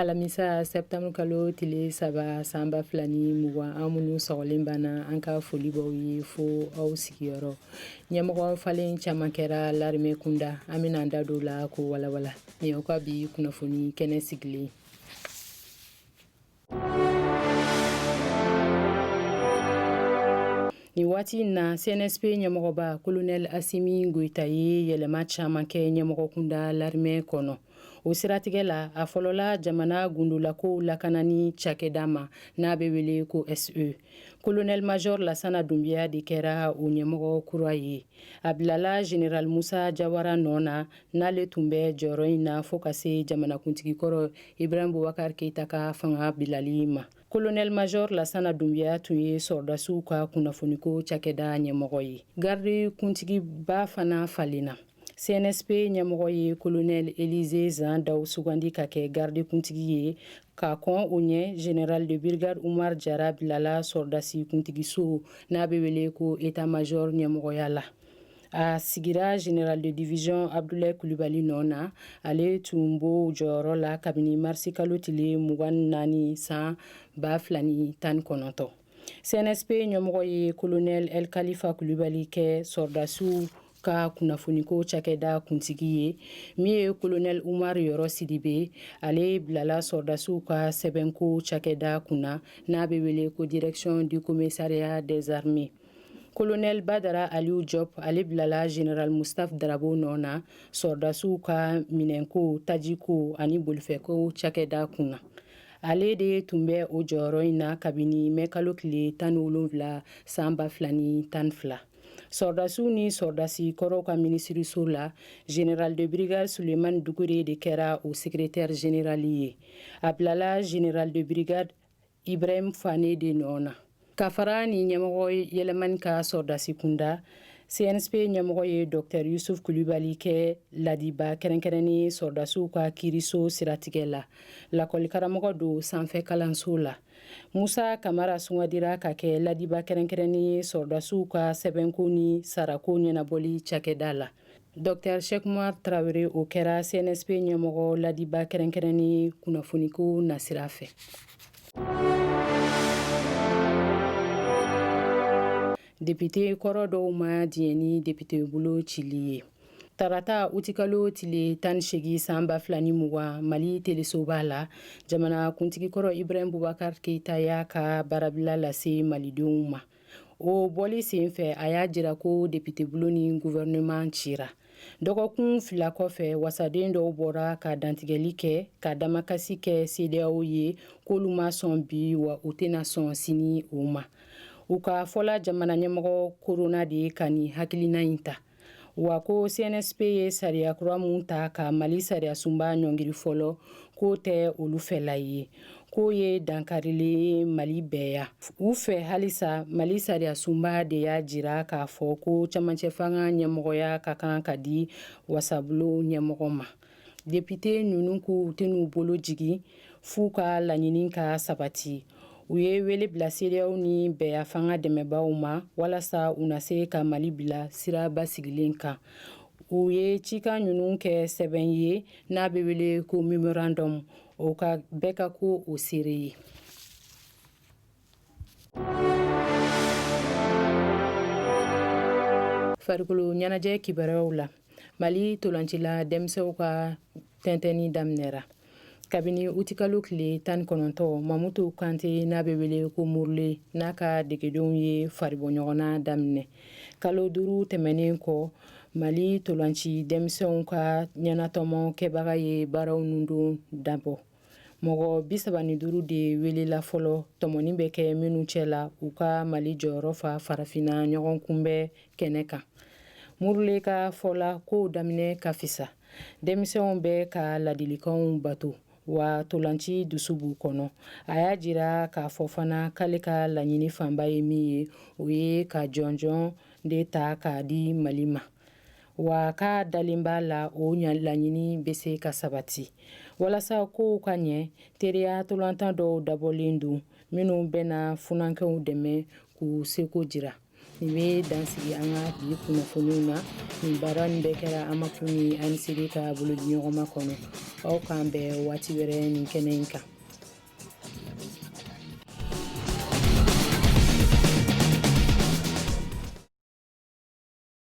Alamisa septembre kalo tile 3 san 2020, an minnu sɔgɔlen banna, an ka foli b'aw ye fo aw sigiyɔrɔ. Ɲɛmɔgɔ falen caman kɛra l'armée kunda, an bɛna an da don la k'o walawala. Nin y'aw ka bi kunnafoni kɛnɛ sigilen. Nin waati in na, CNSP ɲɛmɔgɔba Colonel Asimi Goyita ye yɛlɛma caman kɛ ɲɛmɔgɔ kunda l'armée kɔnɔ. O siratigɛ la, a fɔlɔla jamana gundolakow lakanani cakɛda ma, n'a bɛ wele ko SE. Colonel Major Lasana Dunbiya de kɛra o ɲɛmɔgɔ kura ye. A bilala Général Musa Jawara nɔ na, n'ale tun bɛ jɔyɔrɔ in na fo ka se jamanakuntigi kɔrɔ Ibrahim Boubacar Keita ka fanga bilali ma. Colonel Major Lasana Dunbiya tun ye sɔrɔdasiw ka kunnafoniko cakɛda ɲɛmɔgɔ ye. Garde kuntigiba fana falenna. CNSP ɲɛmɔgɔ ye Colonel Elize Zan Daw sugandi ka kɛ garde kuntigi ye. Ka kɔn o ɲɛ, Général de brigade Umar Jara bilala sɔrɔdasi kuntigiso, n'a bɛ wele ko état-major, ɲɛmɔgɔya la. A sigira général de division Abdoulaye Kulibali nɔ na. Ale tun b'o jɔyɔrɔ la kabini marisi kalo tile 24 san 2019. CNSP ɲɛmɔgɔ ye colonel El Khalifa Kulibali kɛ sɔrɔdasiw ka kunnafoniko cakɛda kuntigi ye. Min ye colonel Umar Yɔrɔ Sidibe, ale bilala sɔrɔdasiw ka sɛbɛnko cakɛda kunna, n'a bɛ wele ko direction du commissariat des armées. Colonel Badara Aliou Diop, ale bilala général Mustapha Darabo nɔ na sɔrɔdasiw ka minɛnko, tajiko ani bolifɛnko cakɛda kunna. Ale de tun bɛ o jɔyɔrɔ in na kabini mɛ kalo tile 17 san 2012. Sɔrɔdasiw ni sɔrɔdasi kɔrɔw ka minisiriso la, général de brigade Sulemani Dukure de kɛra o secrétaire général ye. A bilala général de brigade Ibrahim Fane de nɔ na. Ka fara ni ɲɛmɔgɔ yɛlɛmani kan sɔrɔdasi kunda, CNSP ɲɛmɔgɔ ye Dr Yusuf Kulibali kɛ ladiba kɛrɛnkɛrɛnnen ye sɔrɔdasiw ka kiiriso siratigɛ la. Lakɔlikaramɔgɔ don sanfɛ kalanso la. Musa Kamara sugandira ka kɛ ladiba kɛrɛnkɛrɛnnen ye sɔrɔdasiw ka sɛbɛnko ni sarako ɲɛnabɔli cakɛda la. Dr Cheick Oumar Traoré, o kɛra CNSP ɲɛmɔgɔ ladiba kɛrɛnkɛrɛnnen ye kunnafoniko nasira fɛ. Depite kɔrɔ dɔw ma diɲɛ ni depite bulon cili ye. Tarata utikalo tile 18 san 2020, Mali telesoba la, jamana kuntigi kɔrɔ Ibrahim Boubacar Keita y'a ka baarabila lase malidenw ma. O bɔli senfɛ, a y'a jira ko depite bulon ni gouvernement cira. Dɔgɔkun 2 kɔfɛ, wasaden dɔw bɔra ka dantigɛli kɛ, ka damakasi kɛ CEDEAO ye, k'olu ma sɔn bi, wa u tɛna sɔn sini o ma. U ka fɔla, jamana ɲɛmɔgɔ korona de ka nin hakilina in ta, wa ko CNSP ye sariya kura mun ta ka Mali sariyasunba ɲɔngiri fɔlɔ, k'o tɛ olu fɛla ye, k'o ye dankarili ye Mali bɛɛya u fɛ. Halisa, Mali sariyasunba de y'a jira k'a fɔ ko camancɛ fanga ɲɛmɔgɔya ka kan ka di wasabulon ɲɛmɔgɔ ma. Depite ninnu k'u tɛn'u bolo jigin f'u ka laɲini ka sabati. U ye wele bila CEDEAO ni bɛɛya fanga dɛmɛbaaw ma walasa u na se ka Mali bila sira basigilen kan. U ye cikan ninnu kɛ sɛbɛn ye, n'a bɛ wele ko memorandum, o ka bɛɛ ka ko o seere ye. Farikolo ɲɛnajɛ kibaruyaw la, Mali tolancila denmisɛnw ka tɛntɛnni daminɛra kabini utikalo tile 19. Mamutu Kante, n'a bɛ wele ko Murule, n'a ka degedenw ye faribɔɲɔgɔnna daminɛ kalo 5 tɛmɛnen kɔ. Mali tolanci denmisɛnw ka ɲɛnatɔmɔ kɛbaga ye baaraw nundon dabɔ. Mɔgɔ 35 de welela fɔlɔ, tɔmɔni bɛ kɛ minnu cɛ la u ka Mali jɔyɔrɔ fa farafinna ɲɔgɔn kunbɛn kɛnɛ kan. Murule ka fɔ la, kow daminɛ ka fisa, denmisɛnw bɛ ka ladilikanw bato, wa tolanci dusu b'u kɔnɔ. A y'a jira k'a fɔ fana k'ale ka laɲini fanba ye min ye, o ye ka jɔnjɔn de ta k'a di Mali ma, wa k'a dalen b'a la o laɲini bɛ se ka sabati. Walasa kow ka ɲɛ, teriya tolantan dɔw dabɔlen don minnu bɛna funankɛw dɛmɛ k'u seko jira. Nin bɛ dan sigi an ka bi kunnafoniw na. Nin baara nin bɛɛ kɛra AMAP ni ANCD ka bolodiɲɔgɔnma kɔnɔ. Aw k'an bɛn waati wɛrɛ nin kɛnɛ in kan.